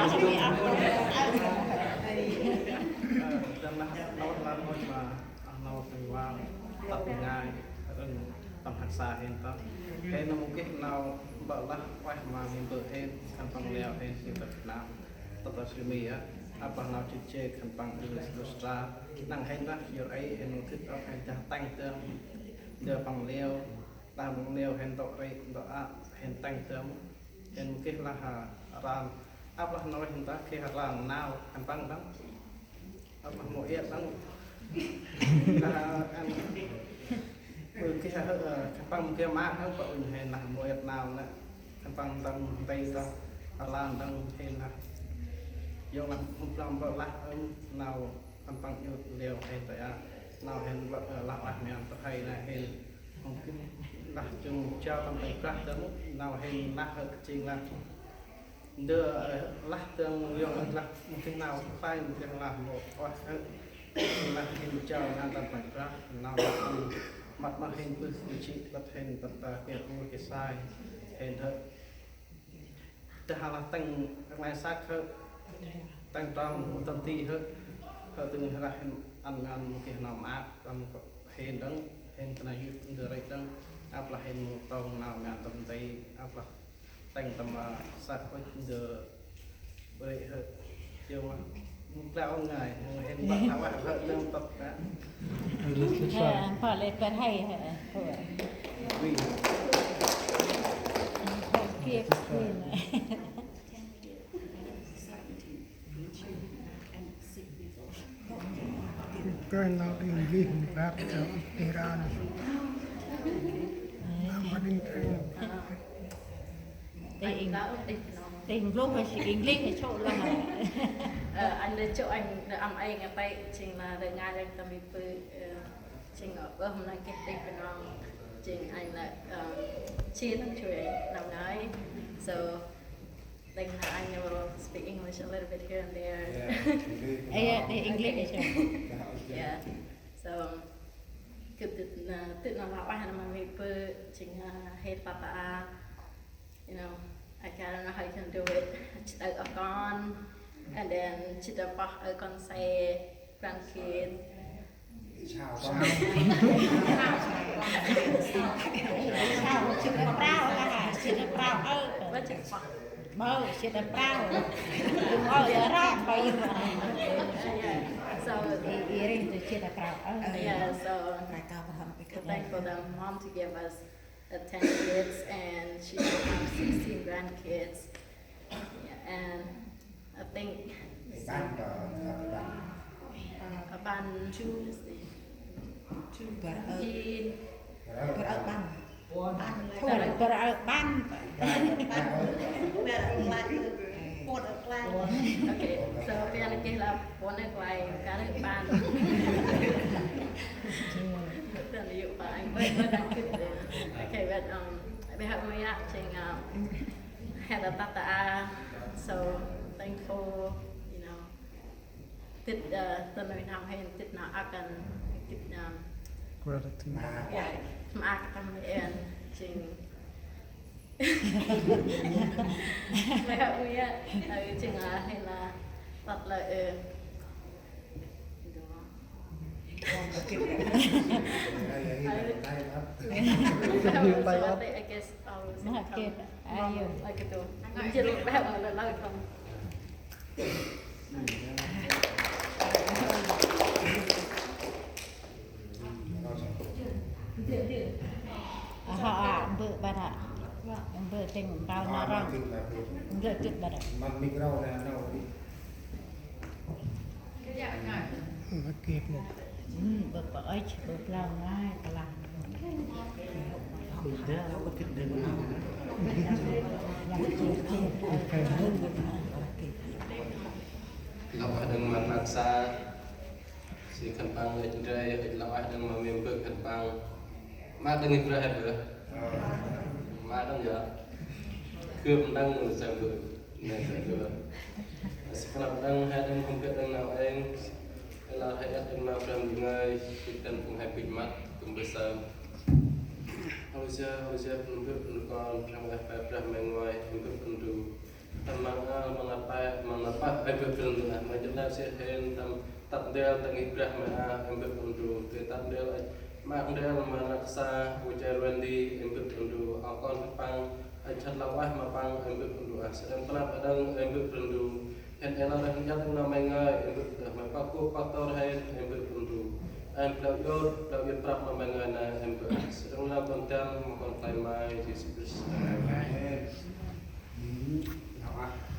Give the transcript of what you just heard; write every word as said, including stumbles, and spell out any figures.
Ơ, dăn lah nau lah nau ma, ah, nau teng wang, tăp ngai, răng tăm hak sa hên tăp. Hên nau mungkin nau bă lah, wah ma hên bơ hên, khân păng leo hên, si tăp Việt Nam, tăp tăp si mi a, apa nau chit chê khân păng English lustra, năng hên lah, yor ai hên nau thit ăp hên jah teng tơm, dơ păng leo, lah mông leo hên tŏ rê, tŏ a, hên teng tơm. Hên mungkin lah, ah, ran. Ăp lah nau hên ta kê ran nau khân păng đăng. Ăp lah mâu iăt đăng. Lah, ăn, ơ, kê, ơ, khân păng mungkin ma đăng, pă ŭnh hên lah mâu iăt nau nă. Khân păng đăng, tây đăng, ran đăng hên lah. Yong lah, mâu plam bă lah, ơ, nau khân păng iăt leo hên ta a. Nau hên bă, ơ, lah lah mian ta hay nă hên. Mungkin lah jong jao tâm pai brah dâng, nau hên lah hơ kaching lah. Ndơ, ơ, lah dâng yong lah mungkin nau pai mungkin lah mâu oah hơ. Lah hên jao ngan tâm pai brah, nau lah măt ma hên bơh kuchi, tăt hên tăt ta kiơ ur kisai, hên hơ. Dah lah teng rnglay săk hơ, teng trong tâm ti hơ, hơ tưng lah hên ăn ngan mungkin nau maak, tâm hên đăng, hên tơnai yut ndơ rê đăng, ăp lah hên mâu tông nau ngan tâm ti, ăp lah teng tâm, ah, săk ŭch ndơ rê hơ. Yong lah, mâu pla ong ngai, mâu hên bă lah wah hơ đăng tăp nă. Ơ, pă lĕ pơr hay hơ. Ui. Kiê kiê nă. Kơi nau English ni bác cho Tehran. Nau English. Tê Eng-, tê English hay, English hay, chô lah. Ơ, anh lĕ chô anh, lĕ ăn anh ngă tê, jêng lah lĕ ngai lĕ tâm ipư, ơ, jêng, ơ, hôm nay kê tê Bunong, jêng anh lĕ, ơ, chia tâm chui, nau ngai. So, Then I know speak English a little bit here and there. Yeah, English. Ê, ê, English. Okay. Yeah. So, gâp tĭt nau, tĭt nau lah ueh nau ma mi bơ̆, jêng, uh, he papa, you know, I don't know how you can do it. Chit ơ kon, and then chit ơ pah ơ kon se, grandkids. Sao? Sao? Chit ơ prao lah, chit ơ prao ơ. Bơ, chit ơ prao. Đừng ơ, ơ, rong, bơ, ơ. Yeah. So, i, i ring tu chit ơ prao ơ. Yeah, so, thankful that mom to give us, uh, ten kids, and she has sixteen grandkids. Yeah, and I think Ê, ƀăn, ơ, ƀăn. Ơ, ƀăn. Two. Two. Bar ơ. Ê. Bar ơ. Bar ơ ƀăn. Ƀăn. Ƀăn. Bar ơ ƀăn. Ƀăn. Ƀăn. Ƀăn. Ƀăn. Okay, so, ƀiălah keh lah ƀăn ơ klei, ƀar ơ ƀăn. Then you find, but, but that's good then. Okay, but, um, we have, we have to, um, had a tata, so thankful, you know. Tĭt, uh, tơ nuih n'hâm hên, tĭt nau akan, tĭt nau. Gratitude. Yeah, ma akan hên, jêng. May hŏ mi a, uh, jêng, uh, hên, uh, tât lơ, uh, Mahakit. Ayun. Mahakit. Ayun. Ayun. Hŏ a, mbơ̆ ƀă hă. Mbơ̆ tĭng mpao na rŏng. Mbơ̆ tĭt ƀă hă. Mă kêp nè. Mbơ̆ pă ơi, mbơ̆ plang ngai, plang. Lŏ đăng măt măt sa. Si khân păng lĕ ndrel, lŏ ah đăng ma mêm bơ̆ khân păng. Mă đăng i brah bơ̆. Mă đăng yơh. Kơp đăng sa bơ̆. Nê sa bơ̆. Si khân păng đăng, hai đăng hôm kơp đăng nau êng. Lŏ hai đăng ma brah ngơi, kơp đăng phung hai bĭch măt, kơp bơ̆ sa. Haleluya, haleluya, phung bơ̆, phung kon, brah ngơi, brah mê ngơi, phung bơ̆, phung du. Tâm măng a, măng năp pe, măng năp pe, ê bơ̆ Brah Ndu ah, ma jêh năp sih hên tâm tât ndrel ta ngih Brah Ndu ah, ê bơ̆ Brah Ndu, tât ndrel, ma ndrel ma năk sa, u che Wendy, ê bơ̆ Brah Ndu, a kon păng, ê chăt lau ah ma păng, ê bơ̆ Brah Ndu ah, sĭt tâm năp a đăng, ê bơ̆ Brah Ndu, hên ê năp hên jăt năp ma ngơi, ê bơ̆ Brah Ndu, ma păng kŭp păng tor hên, ê bơ̆ Brah Ndu, ê blau jot, blau jot prăp năp ma ngơi nơh, ê bơ̆, sĭt tâm năp kon tăn, ma kon tay mai, Yêsu Krist. Amen. Hmm, nau ah.